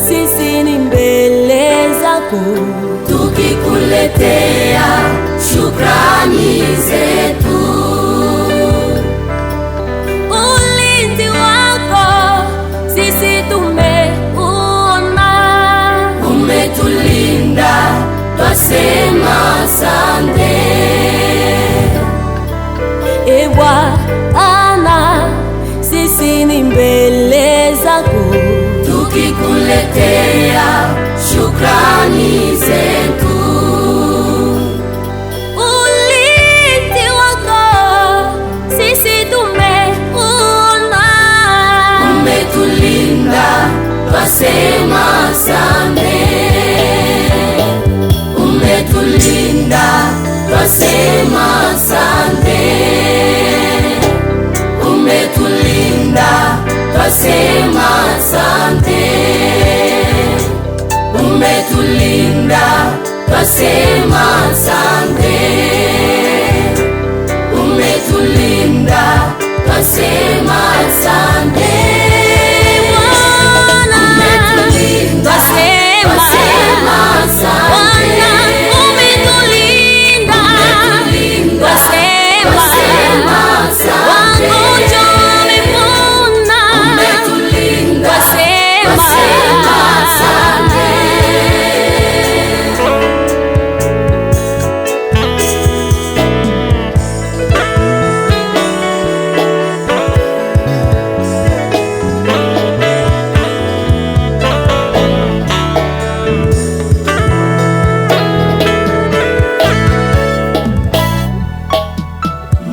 Sisi ni mbele zako tukikuletea shukrani zetu. Ulinzi wako sisi tumeuona, umetulinda twasema asante. E Bwana, sisi ni mbele zako tukikuletea shukrani zetu. Ulinzi wako sisi tumeuona, umetulinda twasema asante. Umetulinda twasema asante. Umetulinda twasema asante. Umetulinda twasema asante. Umetulinda twasema asante. Umetulinda twasema asante. Umetulinda Umetulinda twasema asante. Wagonjwa wamepona, Umetulinda twasema twasema asante.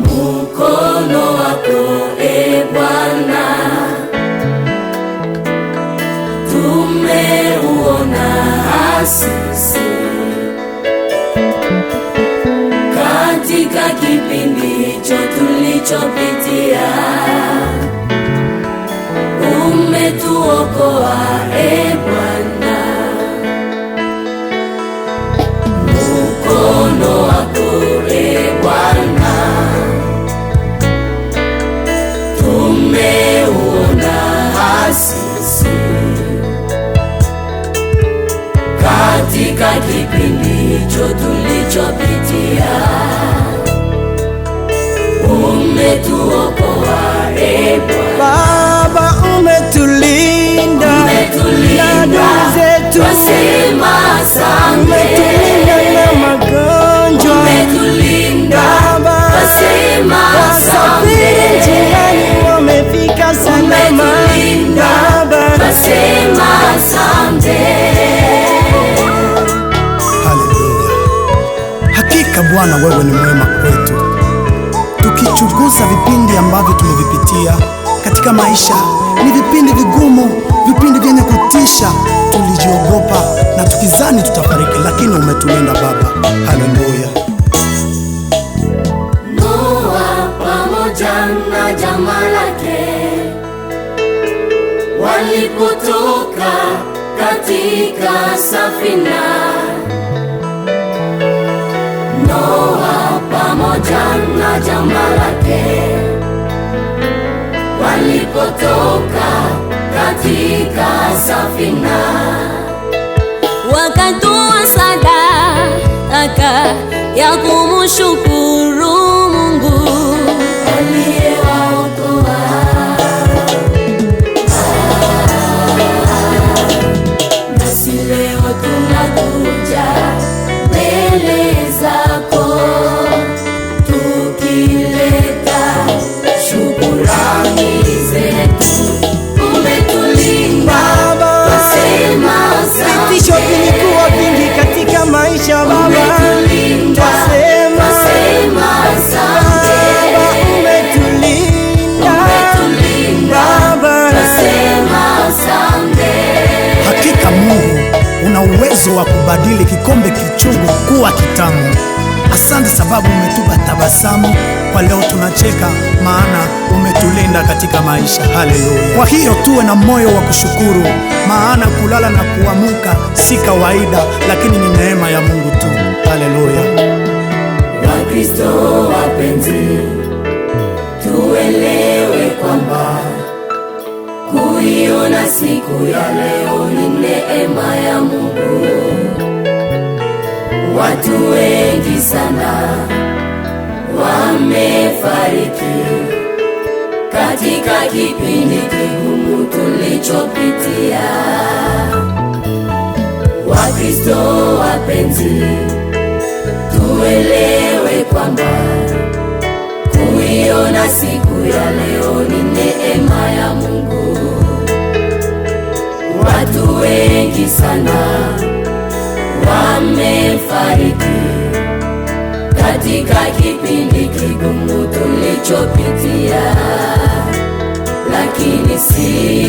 Mkono wako e Bwana tumeuona sisi katika kipindi hicho tulichopitia, umetuokoa e Bwana. Mkono wako e Bwana tumeuona sisi katika kipindi hicho tulichopitia, umetuokoa e Bwana. Baba, umetulinda na Umetulinda adui zetu, twasema asante. umetulinda na magonjwa. Umetulinda Baba, twasema wasafiri asante. njiani wamefika salama. Umetulinda Baba, twasema asante. Haleluya! Hakika Bwana, wewe ni mwema kwetu. Tukichunguza vipindi ambavyo tumevipitia katika maisha, ni vipindi vigumu, vipindi vyenye kutisha. Tulijiogopa na tukizani tutafariki, lakini umetulinda Baba. Haleluya! Noa pamoja na jamaa lake walipotoka katika safina. Noa pamoja na jamaa lake walipotoka katika safina, wakatoa sadaka ya kumshukuru Mungu aliyewaokoa. Nasi leo tunakuja mbele zako tukileta shukurani zetu. kubadili kikombe kichungu kuwa kitamu. Asante sababu umetupa tabasamu kwa leo, tunacheka maana umetulinda katika maisha. Haleluya! Kwa hiyo tuwe na moyo wa kushukuru, maana kulala na kuamuka si kawaida, lakini ni neema ya Mungu tu. Haleluya! Wakristo wapenzi, tuelewe kwamba kuiona siku ya leo ni neema ya Mungu. Watu wengi sana wamefariki katika kipindi kigumu tulichopitia. Wakristo wapenzi, tuelewe kwamba kuiona siku ya leo ni neema ya Mungu. Watu wengi sana wamefariki katika kipindi kigumu tulichopitia, lakini sisi